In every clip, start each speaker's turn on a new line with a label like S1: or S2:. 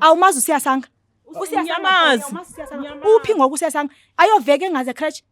S1: Awumazi uSiyasanga? USiyasanga
S2: Ngiyamazi.
S1: awumazi uSiyasanga. Uphi ngoku uSiyasanga? Ayoveke engaze creche.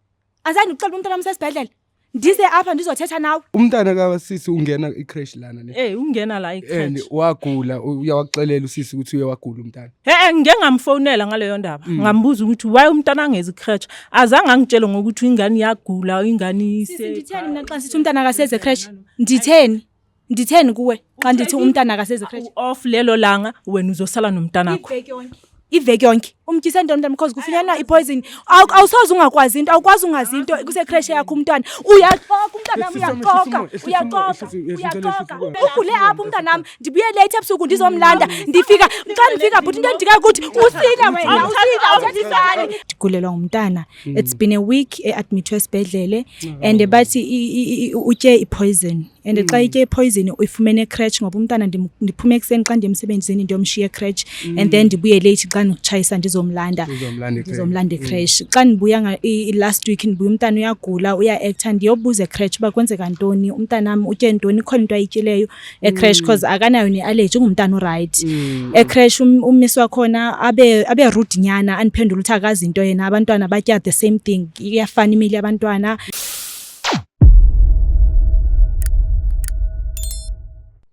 S1: Azange ndikuxele umntana wam usesibhedlele. Ndize apha ndizothetha nawe.
S3: Umntana kasisi ungena i-creche lana ne.
S2: Eh ungena la
S3: And
S2: i-creche.
S3: wagula, uyawaxelela usisi ukuthi uye wagula umntana.
S2: Eh ngike ngamfonela ngaleyo ndaba. Ngambuza ukuthi why umntana angezi i-creche. Azange angitshele ngokuthi ingane iyagula, ingane
S1: Sisi
S2: ise.
S1: nditheni mina xa sithi umntana akaseze creche? Nditheni? Nditheni kuwe xa ndithi umntana akaseze creche?
S2: Off lelo langa wena uzosala nomntanakho.
S1: Iveki yonke. Iveki yonke. Umtyise ntoni umntana because kufunyanwa ipoison. Awusoze ungakwazi into, awukwazi ungazi into kuse-creche yakho umntwana. Uyaxoka umntanam, uyaxoka, uyaxoka, uyaxoka. Ugule apha umntanam, ndibuye late ebusuku ndizomlanda. Ndifika, xa ndifika bhuti into endika ukuthi usile wena, usile awuthethisani. Ndigulelwa ngumntana. It's been a week eadmithwe esibhedlele and bathi utye ipoison. And xa itye ipoison uyifumene ecreche ngoba umntana ndiphume ekuseni xa ndiye emsebenzini ndiyomshiya ecreche and then ndibuye late xa nditshayisa ndizomlanda.
S3: Uzomlanda ecreche.
S1: Ndizomlanda ecreche. Xa ndibuya last week ndibuya umntana uyagula, uya-acta, ndiyobuza ecreche uba kwenzeka ntoni, umntanam utye ntoni, ikhona into ayityileyo ecreche because akanayo ne-allergy, ungumntana orayithi. Ecreche umisi wakhona abe rude nyana, andiphendule uthi akazi into yena, abantwana batya the same thing, iyafana imili yabantwana.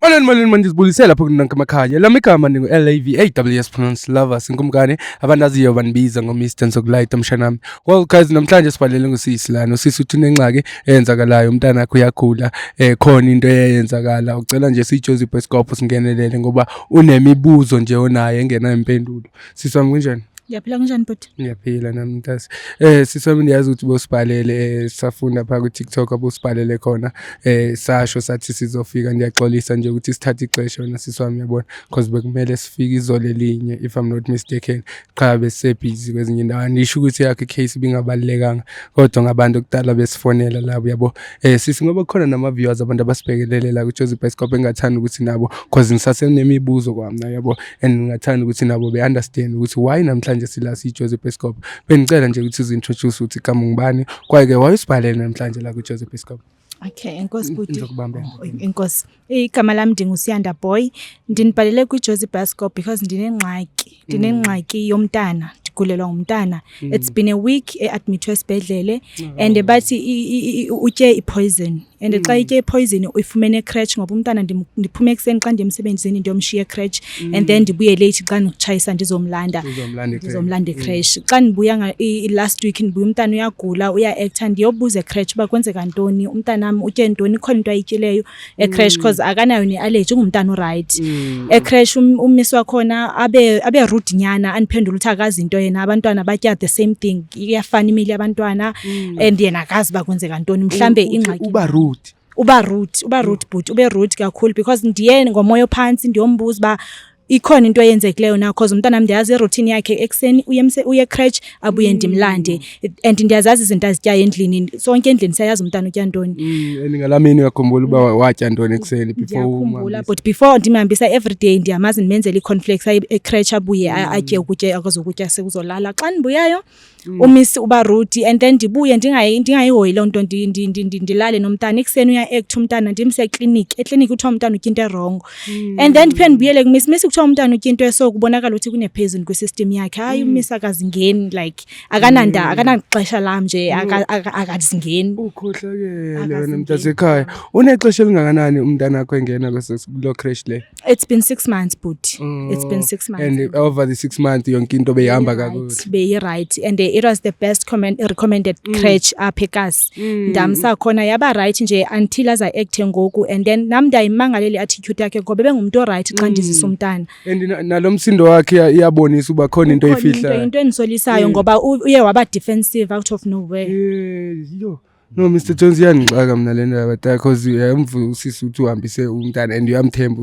S3: Molweni, molweni, mandizibulisele lapho kunanka emakhaya. Lami igama ndingu-L-A-V-A-W-S pronounce Lovers Nkumkane. Abandaziyo bandibiza ngo-Mr Nsokulayita mshanami. Well guys, namhlanje sibhalele ngusisi lana. Usisi uthi unengxaki eyenzakalayo, umntana wakhe uyagula, khona into eyenzakala. Ucela nje siyiJozi Bioscope singenelele ngoba unemibuzo nje onayo engenayo impendulo. Sisi wami kunjani?
S1: Ngiyaphila, kunjani bhuti?
S3: Ngiyaphila nami mntase. Sisi wami ndiyazi ukuthi bosibhalele, safunda pha ku TikTok abosibhalele khona, sasho sathi sizofika. Ndiyaxolisa nje ukuthi sithathe ixesha wena sisi wami, uyabona, because bekumele sifike izolo elinye if I'm not mistaken, qha bese busy kwezinye indawo. Andisho ukuthi yakho icase ibingabalulekanga, kodwa ngabantu kudala besifonela labo, uyabo. Sisi, ngoba kukhona nama viewers abantu abasibhekelele la ku Jozi Bioscope, engathanda ukuthi nabo, because ngisasenemibuzo kwami, uyabo, and ngingathanda ukuthi nabo be understand ukuthi why namhlanje sila siyiJozi Bioscope. Bengicela nje ukuthi uzintroduce ukuthi igama ngubani, kwaye ke why usibhalele namhlanje la ku Jozi Bioscope.
S1: Okay, enkosi bhuti.
S3: Ngizokubambela.
S1: Oh, enkosi. Igama lami ndinguSiyanda Boy. Ndinibhalele kwiJozi Bioscope because ndinengxaki. Ndinengxaki yomntana. Ndigulelwa ngumntana. It's been a week eadmithwe esibhedlele and bathi utye ipoison. And xa itye ipoison uyifumene ecreche ngoba umntana ndiphume ekuseni xa ndiye emsebenzini ndiyomshiya ecreche and then ndibuye late xa nditshayisa ndizomlanda.
S3: Uzomlanda ecreche.
S1: Ndizomlanda ecreche. Xa ndibuya last week ndibuya umntana uyagula, uya-acta, ndiyobuza ecreche uba kwenzeka ntoni, umntanam utye ntoni, ikhona into ayityileyo ecreche because akanayo ne-allergy, ungumntana orayithi. Ecreche umisi wakhona abe rude nyana, andiphendule uthi akazi into yena, abantwana batya the same thing, iyafana imili yabantwana and yena akazi uba kwenzeka ntoni, mhlambe ingxaki.
S3: Uba rude.
S1: Uba rude, uba rude bhuti, ube rude kakhulu because ndiye ngomoya ophantsi ndiyombuza uba ikhona into eyenzekileyo na, because umntanam ndiyazi iroutine yakhe, ekuseni uye ecreche abuye ndimlande and ndiyazazi izinto azityayo endlini, sonke endlini siyayazi umntana utya ntoni.
S3: And ngalaa mini uyakhumbula uba watya ntoni ekuseni before
S1: Ndiyakhumbula,
S3: umhambise?
S1: but before ndimhambisa every day ndiyamazi ndimenzela ii-cornflakes aye ecreche abuye atye ukutya akazokutya sekuzolala. Xa ndibuyayo umisi uba rude and then ndibuye ndingayihoyi loo nto, ndilale nomntana. Ekuseni uya-acta umntana, ndimse ekliniki. Ekliniki kuthiwa umntana utya into erongo. And then ndiphinde ndibuyele kumisi. Misi kuthiwa umntana utya into eso, kubonakala ukuthi kune-poison kwisystem yakhe. Hayi, umisi akazingeni, like akanaxesha lam nje, akazingeni.
S3: Ukhohlakele wena
S1: Akazingeni.
S3: mntasekhaya. Unexesha elingakanani umntana wakho engena kuloo creche le?
S1: It's been 6 months, bhuti. It's been 6 months.
S3: And over the 6 months yonke into beyihamba kakuhle.
S1: Beyi-right. And it was the best recommended creche apha ekasi. Ndamsa khona yaba right nje until aza acte ngoku, and then nam ndiyayimangalela i-attitude yakhe ngoba ebengumntu oright xa ndizisa umntana.
S3: And nalo msindo wakhe iyabonisa uba khona into
S1: Kukhona
S3: eyifihlayo.
S1: into endisolisayo ngoba uye waba defensive out of nowhere.
S3: Yo. No, Mr Jones, iyandixaka mna le ndaba ta, because uyamva usisi uthi uhambise umntana and uyamthemba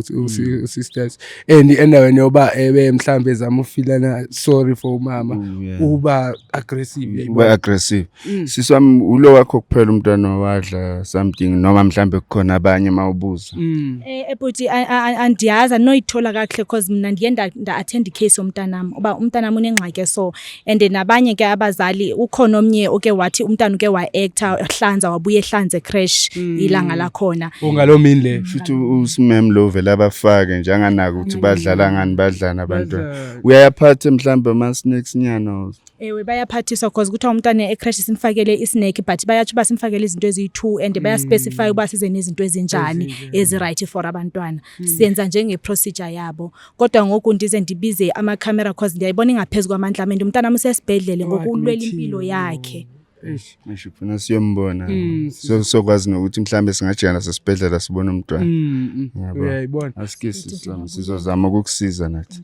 S3: usisters, and endaweni yoba ebe mhlambe ezama ufilana sorry for umama, uba aggressive, uyayibona?
S4: Uba aggressive. Sisi wami, ulo wakho kuphela umntwana wadla something noma mhlambe kukhona abanye mawubuza?
S1: Bhuti, andiyazi, andinoyithola kakuhle because mna ndiye nda-attend icase yomntanam uba umntanam unengxaki eso, and nabanye ke abazali, ukhona omnye oke wathi umntana uke wa-acta. ehlanza, wabuye ehlanze creche ilanga lakhona.
S3: Ngaloo mini leyo.
S4: Futhi usimem lo vele abafake nje, anganaki ukuthi badlala ngani, badlani abantwana.
S3: Badlani.
S4: Uyayaphatha mhlawumbe ama-snacks nyana?
S1: Ewe, bayaphathiswa, cause kuthiwa umntwana e-creche simfakele i-snack, but bayatsho uba simfakele izinto eziyi-two and bayaspecify uba size nezinto ezinjani ezi-right for abantwana. Siyenza njenge-procedure yabo, kodwa ngoku ndize ndibize amakhamera cause ndiyayibona ingaphezu kwamandla am, and umntanam usesibhedlele ngoku, ulwela impilo yakhe.
S3: Eish.
S4: Ngisho ufuna siyombona. So sokwazi nokuthi mhlawumbe singajika nasesibhedlela sibone umntwana. Yabo.
S3: Uyayibona.
S4: Asike sisami, sizozama ukukusiza nathi.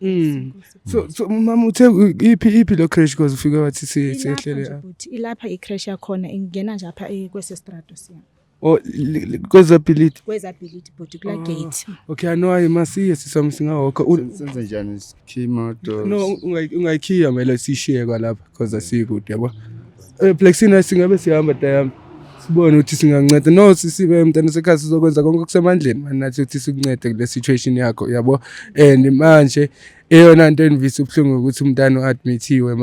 S3: So mama, uthe iphi lo creche? Because ufike wathi
S1: Ilapha
S3: siyehlele
S1: nje, bhuti, ilapha i-creche yakhona, ingena nje apha kwesi strato siya.
S3: Oh, kwezabhilidi.
S1: Kwezabhilidi, bhuti, kulaa gate.
S3: Okay, ano, hayi, masiye sisami, singawokho.
S4: Senze njani, sikhiye imoto?
S3: No, ungayikhiya, mele sishiye kwalapha because asikude, yabo. Plexina, singabe sihamba dayam. Sibone ukuthi singanceda. No, sisibe mntana sekhaya, sizokwenza konke okusemandleni manje nathi ukuthi sikuncede kule situation yakho, yabo. And manje eyona nto enivisa ubuhlungu ukuthi umntana u-admithiwe.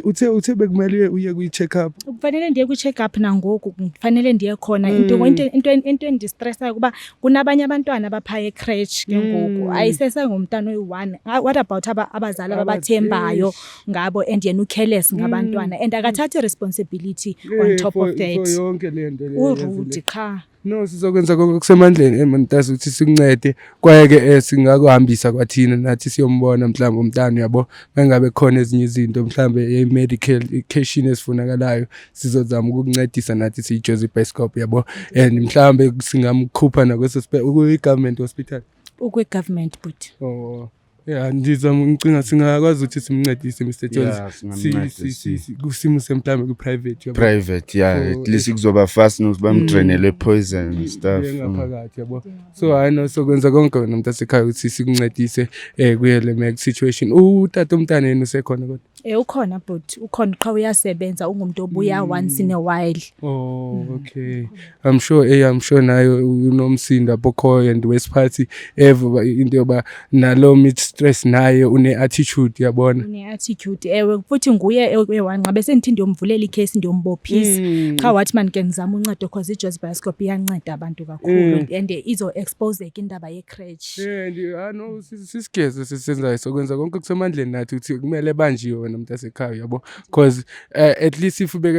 S3: Uthe bekumele uye kwi-check up.
S1: Kufanele ndiye kwi-check up nangoku, kufanele ndiye khona. Into endistressayo kuba kunabanye abantwana abaphaya e-creche ke ngoku, ayisesengumntana oyi-one. What about abazali ababathembayo ngabo, and yena u-careless ngabantwana and akathathi responsibility on top of
S3: For
S1: that.
S3: yonke le nto le
S1: U-rude
S3: yenzile.
S1: qha.
S3: No, sizokwenza konke okusemandleni, mantazi, ukuthi sikuncede, kwaye-ke singakuhambisa kwathina nathi siyombona mhlawumbe umntana, uyabo. Mangabe khona ezinye izinto mhlawumbe ye-medical cation ezifunakalayo, sizozama ukukuncedisa nathi siyiJozi Bioscope, yabo, and mhlawumbe singamkhupha nakweso kwi-government hospital.
S1: Ukwe-government, bhuti.
S3: Oh yeah, ndizama, ngicinga singakwazi ukuthi simncedise, Mr Jones.
S4: Yeah, singamnceda,
S3: Kusimuse mhlawumbe kwi-private, yabo.
S4: Private, yeah, at least kuzoba fast nokuthi bamdrainele poison and stuff.
S3: Iye ngaphakathi, yabo. So hayi no, sokwenza konke wena mntasekhaya ukuthi sikuncedise kuye le make situation. Utata umntana yena usekhona kodwa?
S1: Ukhona, bhuti, ukhona qha uyasebenza, ungumuntu obuya once in a while.
S3: Oh, okay. I'm sure nayo unomsindo apho khoyo and wesiphathi ever into yoba nalo mid stress naye une attitude, yabona.
S1: Une-attitude, ewe, futhi nguye ewanqa bese ndithi ndiyomvulela ikhesi, ndiyombophisa, qha wathi mani ke ndizame uncedo cause iJozi Bioscope iyanceda abantu kakhulu and izo-exposeka indaba ye-creche.
S3: Yeah, and no, sisigeze sisenzayo, sokwenza konke kusemandleni nathi ukuthi kumele banjiwe wena mntasekhaya, yabo, because at least if beke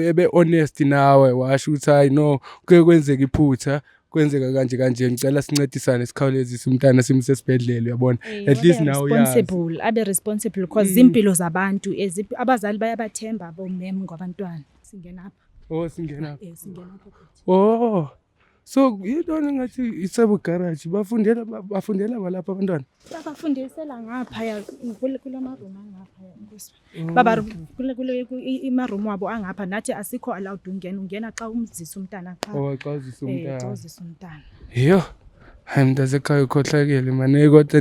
S3: ebe honest nawe, washo ukuthi hayi no, kuke kwenzeka iphutha, kwenzeka kanje kanje, ngicela sincedisane sikhawulezise umntana simuse esibhedlela, uyabona, at least nawe uyazi.
S1: Responsible, abe responsible because ziimpilo zabantu abazali bayabathemba bomem ngabantwana. Singena apha.
S3: Oh, singena.
S1: Singena apha, bhuti.
S3: Oh, so yintoni ngathi isebo garage, bafundela balapha abantwana?
S1: Babafundisela ngaphaya kula marumu angaphaya, Nkosi. Baba kule imarumu wabo angapha, nathi asikho allowed ungena, ungena xa umzisa umntana qha.
S3: Oh, xa uzisa
S1: Eh, xa
S3: umntana.
S1: uzisa umntana.
S3: Yho, hayi mntasekhaya, ukhohlakele mane, kodwa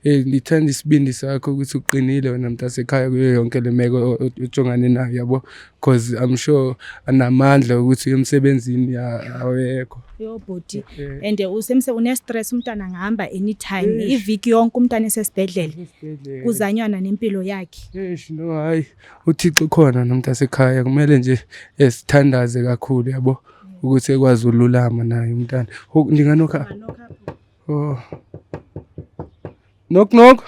S3: ndithanda isibindi sakho ukuthi uqinile wena mntasekhaya kuyo yonke le meko ojongane nayo, yabo, because I'm sure anamandla ukuthi uye emsebenzini awekho.
S1: Yho bhuti, and usemse une-stress, umntana angahamba anytime.
S3: Eish.
S1: Iviki yonke umntana esesibhedlele, kuzanywana nempilo yakhe.
S3: Eish, no, hayi, uThixo ukhona nomntasekhaya, kumele nje sithandaze kakhulu, yabo, ukuthi ekwazi ululama naye umntana. Oh, ndinganokha? Oh. Knock knock.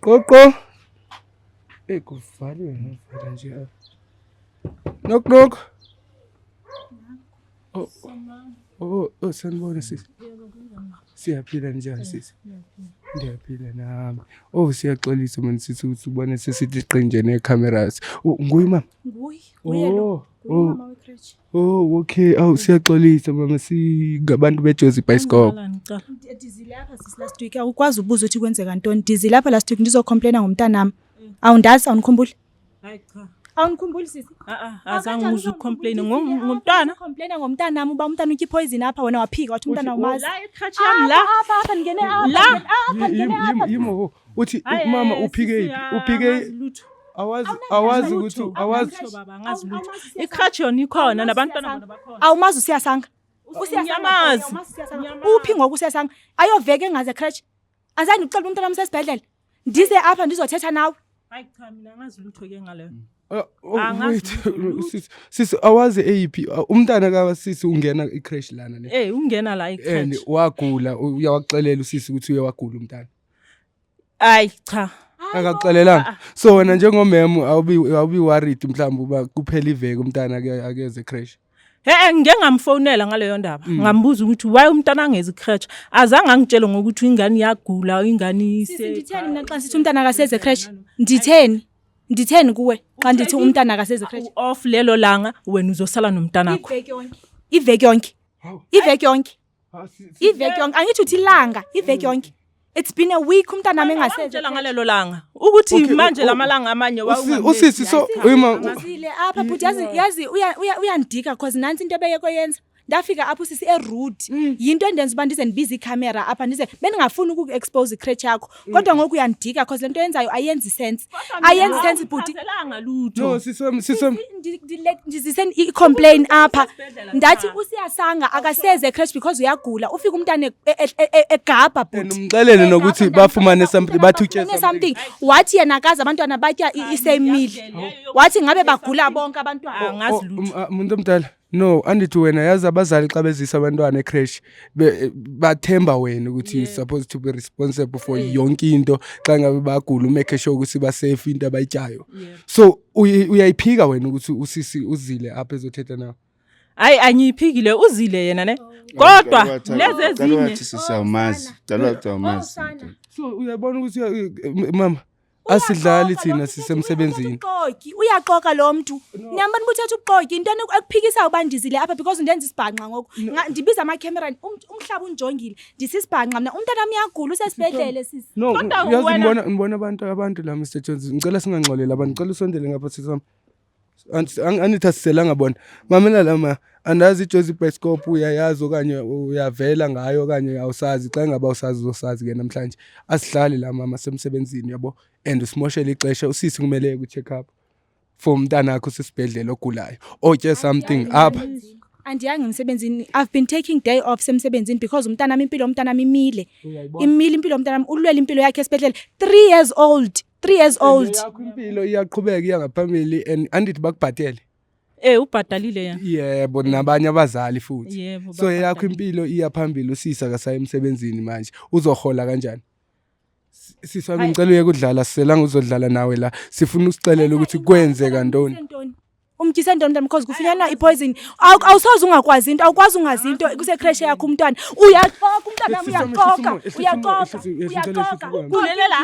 S3: Qoqo. Kuvaliwe novala nje apha. Knock knock. Oh, sanibona sisi. Siyaphila, njani sisi? Ndiyaphila nami. Oh, siyaxolisa mani sisi ukuthi ubone sesithi qi nje nee-cameras. Oh, nguye mama?
S1: Nguye, nguye lo.
S3: Oh,
S1: Nguye
S3: oh.
S1: umama we-creche.
S3: Oh, okay. Awu, siyaxolisa mama, singabantu beJozi Bioscope.
S2: Ngicela.
S1: Ndizile apha sisi last week, awukwazi ubuza ukuthi kwenzeka ntoni. Ndizile apha last week ndizocomplaina ngomntanam. Awundazi, awundikhumbuli?
S2: Hayi cha.
S1: Awundikhumbuli sisi?
S2: Ah ah, azange uze ucomplain ngomntwana.
S1: Complaina ngomntanam uba umntana utya i-poison apha, wena waphika wathi umntana awumazi.
S2: La e-creche yami la.
S1: Apha, apha, ndingene apha.
S2: La.
S1: Ndingene apha, ndingene apha.
S3: Yimo uthi
S2: Hayi,
S3: mama
S2: eh,
S3: uphike
S2: sisi,
S3: iphi? Uphike
S2: angazi lutho.
S3: Awazi ukuthi awazi.
S2: Lutho, baba, angazi lutho. I-creche yona ikhona nabantwana bona bakhona.
S1: Awumazi uSiyasanga? USiyasanga,
S2: Ngiyamazi.
S1: awumazi uSiyasanga?
S2: Ngiyamazi.
S1: Uphi ngoku uSiyasanga? Ayoveke engaze creche. Azange ndikuxelele uba umntana wam usesibhedlele. Ndize apha ndizothetha nawe.
S2: Hayi cha, mina angazi lutho ke ngaleyo.
S3: Oh,
S2: Angazi
S3: wait,
S2: lutho.
S3: Sisi, awazi eyiphi umntana kasisi ungena i-creche lana ne?
S2: Ungena la
S3: And
S2: i-creche.
S3: wagula, uyawaxelela usisi ukuthi uye wagula umntana.
S2: Hayi cha.
S3: Akakuxelelanga. So wena njengomem awubi worried mhlawumbe uba kuphela iveki umntana akeze creche.
S2: Ngike ngamfonela ngaleyo ndaba. Ngambuza ukuthi why umntana angezi creche. Azange angitshele ngokuthi ingane iyagula, ingane
S1: Sisi, nditheni mina xa sithi umntana akaseze creche? Nditheni? Nditheni kuwe xa ndithi umntana akaseze creche?
S2: Off lelo langa wena uzosala nomntanakho.
S1: Iveki yonke. Iveki yonke. Iveki yonke. Iveki yonke. Angithi uthi ilanga, iveki yonke. It's been a week umntana wami engaseze.
S2: Wangitshela ngalelo langa ukuthi
S3: Okay,
S2: manje lamalanga amanye
S3: Usisi, so uyima
S1: Uzile apha but yazi uyandika cause nantsi into ebeyekoyenza. Ndafika apho usisi erude. Yinto endenza uba ndize ndibize ikhamera apha, ndize bendingafuni ukuku-expose i-creche yakho. Kodwa ngoku uyandika cause le nto yenzayo ayenzi sense. Ayenzi sense bhuti.
S2: Awungichazelanga lutho.
S3: No, sisi wami, sisi wami.
S1: Ndizise i-complain apha. Ndathi usiyasanga akaseze creche because uyagula. Ufika umntana egabha
S3: And
S1: bhuti.
S3: umxelele nokuthi bafumane something, bathi utye
S1: Bafumane something. Wathi yena akazi abantwana batya i-same meal. Wathi ngabe bagula bonke abantwana.
S2: Angazi
S3: Oh,
S2: lutho.
S3: Muntu omdala, no, andithi wena yazi abazali xa bezisa abantwana e-creche, bathemba wena ukuthi you're supposed to be responsible for yonke into. Xa ngabe bagula umake sure ukuthi ba-safe into abayityayo. So uyayiphika wena ukuthi usisi uzile apha ezothetha nawe?
S2: Hayi, angiyiphikile, uzile yena ne. Kodwa lezi ezinye
S4: wathi sisawumazi, cela wathi awumazi.
S3: So uyabona ukuthi mama, asidlali thina, sisemsebenzini.
S1: Ubuxoki, uyaxoka lo mntu. Niyambona uba uthetha ubuxoki. Into ekuphikisayo uba ndizile apha because ndenza isibhanxa ngoku. Ndibiza amakhemera, umhlaba unjongile. Ndisisibhanxa mna. Umntana wam uyagula, usesibhedlele sisi.
S3: No,
S2: Kodwa
S3: uyazi
S2: wena-
S3: ngibona abantu la, Mr Jones. Ngicela singangxoleli abantu. Ngicela usondele ngapha sisi wami. Andithi asiselanga bona. Mamela la ma, andazi iJozi Bioscope uyayazi okanye uyavela ngayo okanye awusazi. Xa ingaba awusazi uzosazi ke namhlanje. Asihlali la mama, semsebenzini yabo. And usimoshele ixesha, usisi kumele aye ku-check up for umntana wakhe osesibhedlela ogulayo. Otye something apha.
S1: Andiyanga emsebenzini. I've been taking day off semsebenzini because umntanami, impilo yomntanami imile. Imile impilo yomntanami, ulwele impilo yakhe esibhedlela. 3 years old. 3 years old.
S3: Yakho impilo iyaqhubeka iya ngaphambili and andithi bakubhatele.
S2: Ubhadalile yena.
S3: Yebo, nabanye abazali futhi.
S2: Yebo,
S3: So eyakho
S2: babhadalile.
S3: impilo iya phambili, usisi akasayi emsebenzini manje. Uzohola kanjani? Sisi wami, ngicela uye kudlala, siselanga uzodlala nawe la. Sifuna usixelele ukuthi kwenzeka ntoni.
S1: Umtyise ntoni umntana? Because kufunyanwa i-poison. Awusoze ungakwazi into, awukwazi ungazi into kuse-creche yakho umntwana. Uyaxoka umntana wami, uyaxoka, uyaxoka, uyaxoka.
S2: Ugulele la.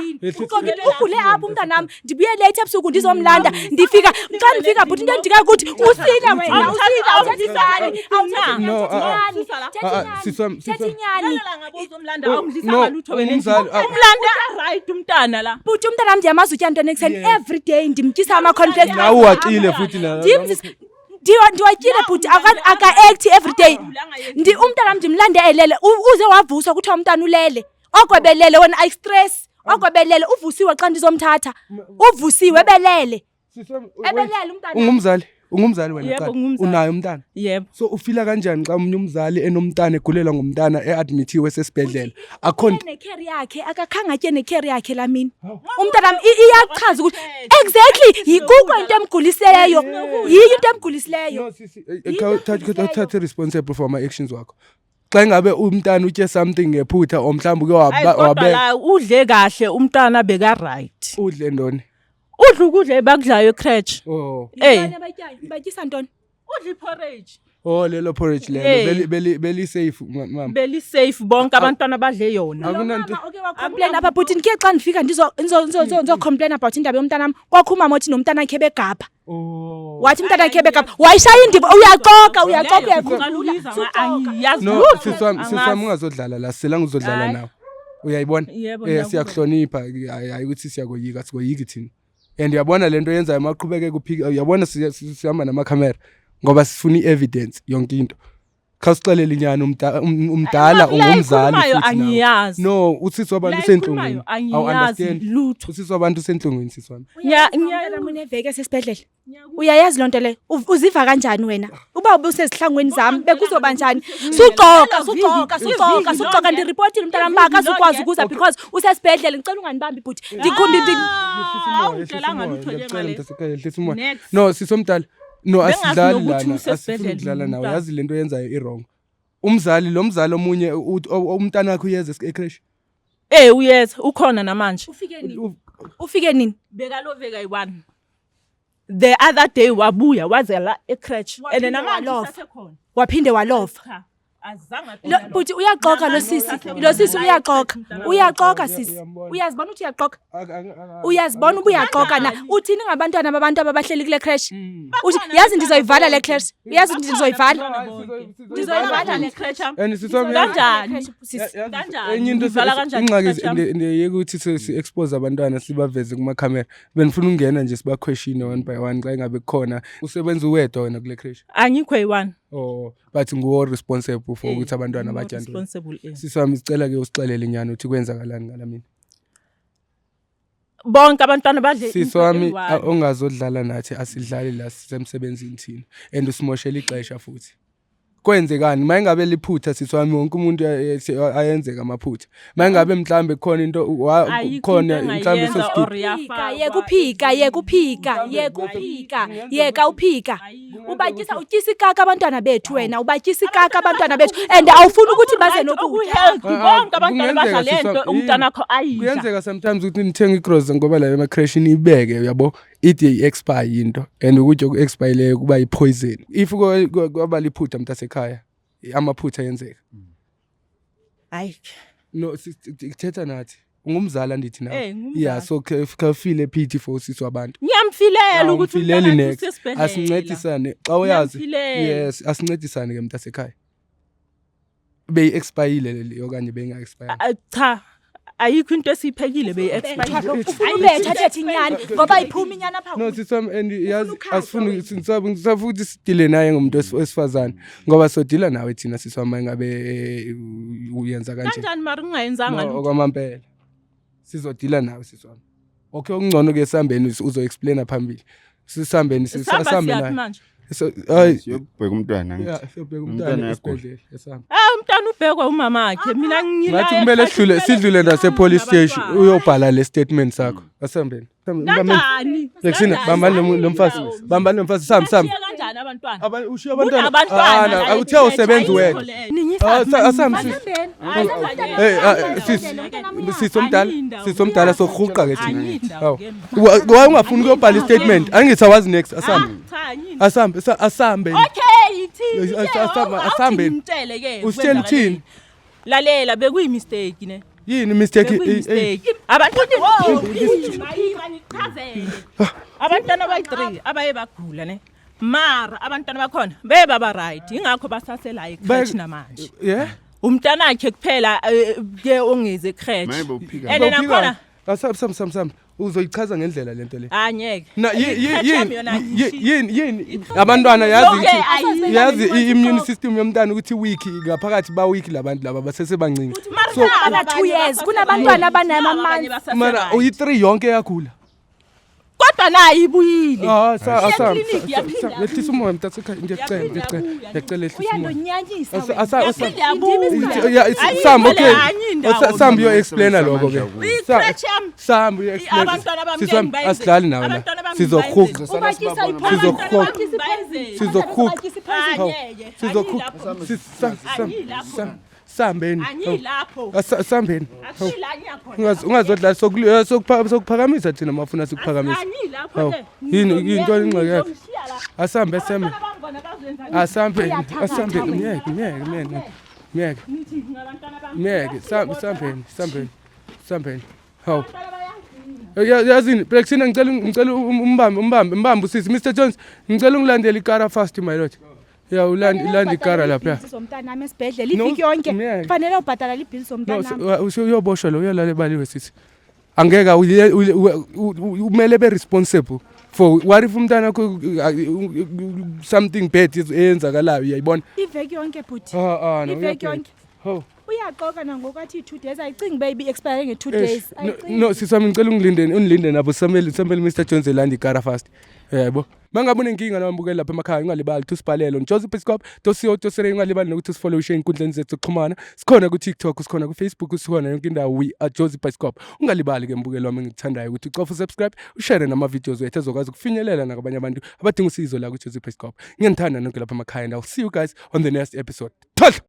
S1: Ugule apha umntana wami. Ndibuye late ebusuku ndizomlanda. Ndifika, xa ndifika bhuti, into endika ukuthi usile wena, usile, awuthathi inyani, awuthathi
S3: No,
S1: inyani, uthetha inyani,
S3: sisi wami, sisi
S1: uthetha
S3: wami.
S1: inyani.
S2: Lala ngabe uzomlanda, awumdlisanga
S3: No,
S2: lutho wena
S3: umzali,
S2: endlini. Umlanda right umntana la.
S1: Bhuti, umntana wami ndiyamazi utya ntoni ekuseni every day, ndimtyisa ama-cornflakes.
S3: Nawe uwatyile futhi la.
S1: Ndimzisa, ndiwatyile bhuti, aka-act every day. Umntana wam ndimlande elele, uze wavuswa kuthiwa umntana ulele. Okwebelele wena ayi-stress. Okwebelele uvusiwe xa ndizomthatha. Uvusiwe ebelele.
S3: Sisi wami, wait.
S1: Ebelele umntana.
S3: Ungumzali? Ungumzali wena
S2: Yebo,
S3: kuqala?
S2: ngingumzali.
S3: Unaye umntana?
S2: Yebo.
S3: So ufila kanjani xa omunye umzali enomntana egulelwa ngumntana e-admithiwe esesibhedlela? Akho nto.
S1: Necurry yakhe, akakhange atye necurry yakhe lamini. Umntana wam iyachaza ukuthi exactly yikuko into emgulisileyo. Yiyo into emgulisileyo.
S3: No sisi, thatha responsible for my actions wakho. Xa ingabe umntana utye something ngephutha or mhlawumbe uke
S2: Hayi kodwa
S3: wabeka
S2: la udle kahle umntana beka right.
S3: Udle ntoni?
S2: Udla ukudla ebakudlayo e-creche.
S3: Oh.
S1: Yintoni abayityayo? Batyisa ntoni?
S2: Udla i-porridge.
S3: Oh, lelo porridge lelo beli safe mama.
S2: Beli safe, bonke abantwana badle yona.
S3: Akunanto.
S1: Mama oke wa-complain apha bhuti, ndikhe xa ndifika ndizo-complain about indaba yomntanam, kwakho umama othi nomntana akhe begabha.
S3: Oh.
S1: Wathi umntana akhe begabha, wayishaya indiva. Uyaxoka, uyaxoka,
S2: Leyo,
S1: uyakhumbula.
S2: ngicela angiyazi
S3: No,
S2: lutho.
S3: sisi wami
S2: Angazi.
S3: ungazodlala la, selanga uzodlala
S2: Hayi.
S3: nawe. Uyayibona?
S2: Yebo, ngiyakuzwa.
S3: Siyakuhlonipha, hayi ukuthi siyakoyika, sikoyiki thina. And uyabona lento yenzayo maqhubeke kuphika, uyabona sihamba namakhamera ngoba sifuna i-evidence yonke into. Khawusixelele inyani umdala
S2: La
S3: ungumzali
S2: ekhulumayo
S3: futhi nawe.
S2: angiyazi.
S3: No, usisi wabantu
S2: La
S3: usenhlungwini.
S2: ekhulumayo
S3: Awu
S2: angiyazi
S3: understand.
S2: lutho.
S3: Usisi wabantu usenhlungwini sisi wami.
S1: Umntanami uneveki esesibhedlela. Uyayazi loo nto leyo. Uziva kanjani wena? Uba ubusezihlangu zami bekuzoba njani? Suxoka, suxoka, suxoka, suxoka ndiripotile umntanami uba akazukwazi ukuza because usesibhedlela. Ngicela unganibambi bhuti.
S2: Awungitshelanga lutho
S3: Ngiyacela
S2: njengale.
S3: mntasekhaya, yehlisa umoya.
S2: Next.
S3: No, sisi omdala. No,
S2: Bengazi
S3: asidlali
S2: nokuthi
S3: lana.
S2: usesibhedlela
S3: Asifuni ukudlala nawe.
S2: umntwana.
S3: Yazi lento oyenzayo i-wrong. Umzali lo mzali omunye umntana wakhe uyeza e-creche.
S2: Eh uyeza ukhona namanje.
S1: Ufike nini? Ufike nini?
S2: Bekaloveka yi-1. The other day wabuya waze la e-creche. And
S1: Waphinde
S2: namanje
S1: walova.
S2: usasekhona.
S1: Waphinde walova.
S2: Cha. Azange
S1: Lo bhuti uyaxoka lo sisi. Lo sisi uyaxoka. Uyaxoka sisi.
S3: Uyambona.
S1: Uyazibona ukuthi uyaxoka? Uyazibona uba uyaxoka na? Uthini ngabantwana babantu ababahleli kule creche? Uthi yazi ndizoyivala le creche. Yazi ndizoyivala. Ndizoyivala le
S2: creche.
S3: And sisi wami
S2: Kanjani?
S1: Sisi.
S2: Kanjani?
S3: Enye into
S2: Uyivala kanjani
S3: ingxaki
S2: i-creche yami?
S3: yekuthi si-expose abantwana sibaveze kumakhamera. Benifuna ukungena nje siba-questione one by one xa ingabe kukhona usebenza uwedwa wena kule creche.
S2: Angikho yi-1.
S3: Oh, but nguwe responsible for ukuthi abantwana batya ntoni.
S2: Responsible. Eh.
S3: Sisi wami sicela ke usixelele inyani ukuthi kwenzakalani ngala mina.
S2: Bonke abantwana badle
S3: Sisi
S2: into
S3: wami
S2: eyi-one.
S3: ongazodlala nathi asidlali la sisemsebenzini thina and usimoshela ixesha futhi. Kwenzekani mayingabe liphutha sisi wami wonke umuntu ayenzeka amaphutha. Mayingabe mhlambe khona into
S2: Ayikho
S3: khona
S2: into
S3: mhlambe
S2: engayenza
S3: sosigidi
S2: or yafakwa.
S1: Yeka uphika, yeka uphika, yeka uphika, yeka uphika. Ubatyisa utyisa ikaka abantwana bethu wena, ubatyisa ikaka abantwana bethu and awufuni ukuthi baze nokutya.
S2: Oku-healthy bonke abantwana badla
S3: Kungenzeka,
S2: le
S3: sisi
S2: nto
S3: wami,
S2: umntanakho ayidla.
S3: Kuyenzeka sometimes ukuthi nithenge igrocery ngoba la ema-creche ibeke uyabo ide i-expire into and ukutya oku-expireyo kuba yi-poison. If kwaba liphutha mntasekhaya amaphutha ayenzeka.
S2: Hayi.
S3: No, thetha nathi ungumzali andithi nawe.
S2: Eh, ngumzali.
S3: Yeah, so khawufile pity for usisi wabantu.
S2: Ngiyamfilela ukuthi
S3: Awumfileli
S2: umntanakhe
S3: next.
S2: usesibhedlela.
S3: Asincedisane xa uyazi.
S2: Ngiyamfilela.
S3: Yes, asincedisane ke mntasekhaya. Beyi-expire le okanye beyinga-expire.
S2: Cha, ayikho into esiyiphekile beyi-expire.
S1: Ufuna ubetha athethe inyani ngoba iphuma inyani apha.
S3: No, sisi wami and yazi
S1: ukukhahlwa
S3: asifuni ngisafuna ukuthi sidile naye ngumuntu wesifazane ngoba sodila nawe thina sisi wami ngabe uyenza kanje.
S2: Kanjani mara ungayenzanga
S3: No,
S2: lutho?
S3: okwamampela. Sizodila nawe sisi wami. Okay, okungcono ke sihambeni uzo-explaina phambili. Sisihambeni
S2: Sihamba
S3: sisambe
S2: siyaphi
S3: naye.
S2: manje?
S3: So, hayi
S4: Siyobheka umntwana ngithi.
S3: yeah, siyobheka
S4: Umntwana
S3: umntwana
S4: uyagula.
S3: esibhedlela esihamba.
S2: Ah, umntwana ubhekwa umama wakhe. Mina ngila
S3: Ngathi kumele sidlule nase police station uyobhala le statement sakho. Asihambeni.
S2: Kanjani?
S3: Lexina, bambani lo mfazi. Bambani lo mfazi sami sami.
S2: Bashiye kanjani abantwana?
S3: Ushiya abantwana.
S2: Kunabantwana
S3: Ah,
S2: la
S3: na, uthe
S2: e-creche,
S3: usebenza
S2: ayikho
S3: wedwa.
S2: leyo.
S3: Ah, asambe sisi. Hey, sisi sisi omdala, sisi omdala sokuhuqa ke thina.
S2: Ayindawo
S3: Hawu.
S2: ke.
S3: Why ungafuni ukuyobhala i-statement? Angithi awazi next, asambe.
S2: Ah, cha, ayindawo.
S3: Asambe, asambe.
S2: Okay, ithini?
S3: Asambe.
S2: Ngitshele ke.
S3: Usitshela uthini?
S2: Lalela bekuyi mistake ne.
S3: Yini mistake?
S2: Bekuyi mistake. Abantwana oh, ngichazele. Abantwana abayi-3 abaye bagula ne. Mara abantwana bakhona bebaba right ingakho basasela e-creche namanje.
S3: Yeah?
S2: Umntanakhe kuphela ke ongeze e-creche.
S4: Maybe uphika.
S2: And nakhona
S3: Asambe sambe sambe sambe. Uzoyichaza ngendlela lento le.
S2: anyeke.
S3: Na
S2: I-creche yami yona
S3: yini yini abantwana yazi
S2: Yonke
S3: ukuthi
S2: ayikho.
S3: yazi i-immune system yomntana ukuthi weak ngaphakathi ba weak labantu laba basesebancinci.
S2: Mara
S3: So
S2: naba
S1: Abana
S2: abanye
S1: 2 years,
S2: basase
S1: kunabantwana
S2: right.
S1: abanama
S2: Naba abanye
S1: months.
S2: basase
S3: mara
S2: right.
S3: uyi3 yonke yagula.
S2: Kodwa nayo ibuyile.
S3: Ah, sa asam.
S2: Iya klinikhi, yaphinda
S3: Yehlisa umoya mntasekhaya ngiyacela
S2: Yaphinda
S3: ngiyacela
S2: yabuya.
S3: ngiyacela yehlisa umoya.
S1: Uyandonyanyisa
S3: Asa
S1: wena.
S3: asa asa
S2: Yaphinda yabuya.
S3: Yeah,
S2: Ayikho
S3: Sam
S2: le,
S3: okay.
S2: ayindawo
S3: Asa- Sam
S2: mina.
S3: uyo explaina lokho ke.
S2: I-creche yami.
S3: Sam uyo explain.
S2: Abantwana bami
S3: Sisi wami
S2: ngeke ngibayenze.
S3: asidlali nawe la.
S2: Abantwana bami
S3: Sizohuqa.
S1: Ubatyisa
S3: Sizokuhuqa.
S1: ipoison.
S3: Sizokuhuqa.
S1: Ubatyisa ipoison.
S3: Hawu.
S2: Angeke.
S3: Sizokuhuqa.
S2: Angilapho.
S3: Sam sam
S2: Angilapho.
S3: sam sambeni.
S2: Angilapho.
S3: Asambeni.
S2: Akusila ngiyakhona.
S3: Ungazodlala sokuphakamisa thina mafuna sikuphakamisa.
S2: Angilapho
S3: Hawu.
S2: ke.
S3: Yini yintoni ingxaki yakho?
S2: Ngizomshiya la.
S3: Asambe asambe.
S2: Abantwana bami bona bazoyenza
S3: Asambe
S1: Uyathakatha
S3: asambe
S1: wena.
S3: myeke myeke myeke. Myeke.
S2: ngithi ngabantwana bami.
S3: Myeke sambeni sambeni sambeni. Hawu.
S2: Abantwana bayangidinga.
S3: Yazini Brexina ngicela umbambe usisi Mr Jones ngicela ungilandele ikara fast my lord. Yeah, ulanda ikara lapha.
S1: Zomntanami esibhedlela
S3: No,
S1: iviki yonke.
S3: myeke.
S1: Fanele ubhatala ibhili
S3: No,
S1: zomntanami.
S3: uyoboshwa lo uyolala ebaliwe sisi. Angeke umele be responsible. For what if umntana wakho something bad eyenzakalayo, uyayibona?
S1: Iveki yonke, bhuti.
S3: Ah, ah, no,
S1: Iveki
S3: uyabheda.
S1: yonke.
S3: Ho.
S1: Uyaxoka nangoku, athi i-2 days. Ayicingi uba ibi-expire nge-two
S3: Eish,
S1: days.
S3: no,
S1: Ayicingi.
S3: no, sisami, ngicela ungilinde, ungilinde nabo. Samele Mr Jones elanda ikara fast, yebo. Mangabe unenkinga nabambukeli lapha emakhaya, ungalibali ukuthi usibhalele on josephscope.co.za. Ungalibali nokuthi usifollowishe ey'nkundleni zethu zokuxhumana. Sikhona ku-TikTok, sikhona ku-Facebook, sikhona yonke indawo, we are Joseph Bioscope. Ungalibali ke, mbukeli wami engikuthandayo, ukuthi ucofe usubscribe, ushare nama-videos wethu azokwazi ukufinyelela nakwabanye abantu abadinga usizo la ku-Joseph Bioscope. Ngiyanithanda nonke lapha emakhaya, and I'll see you guys on the next episode. Thola.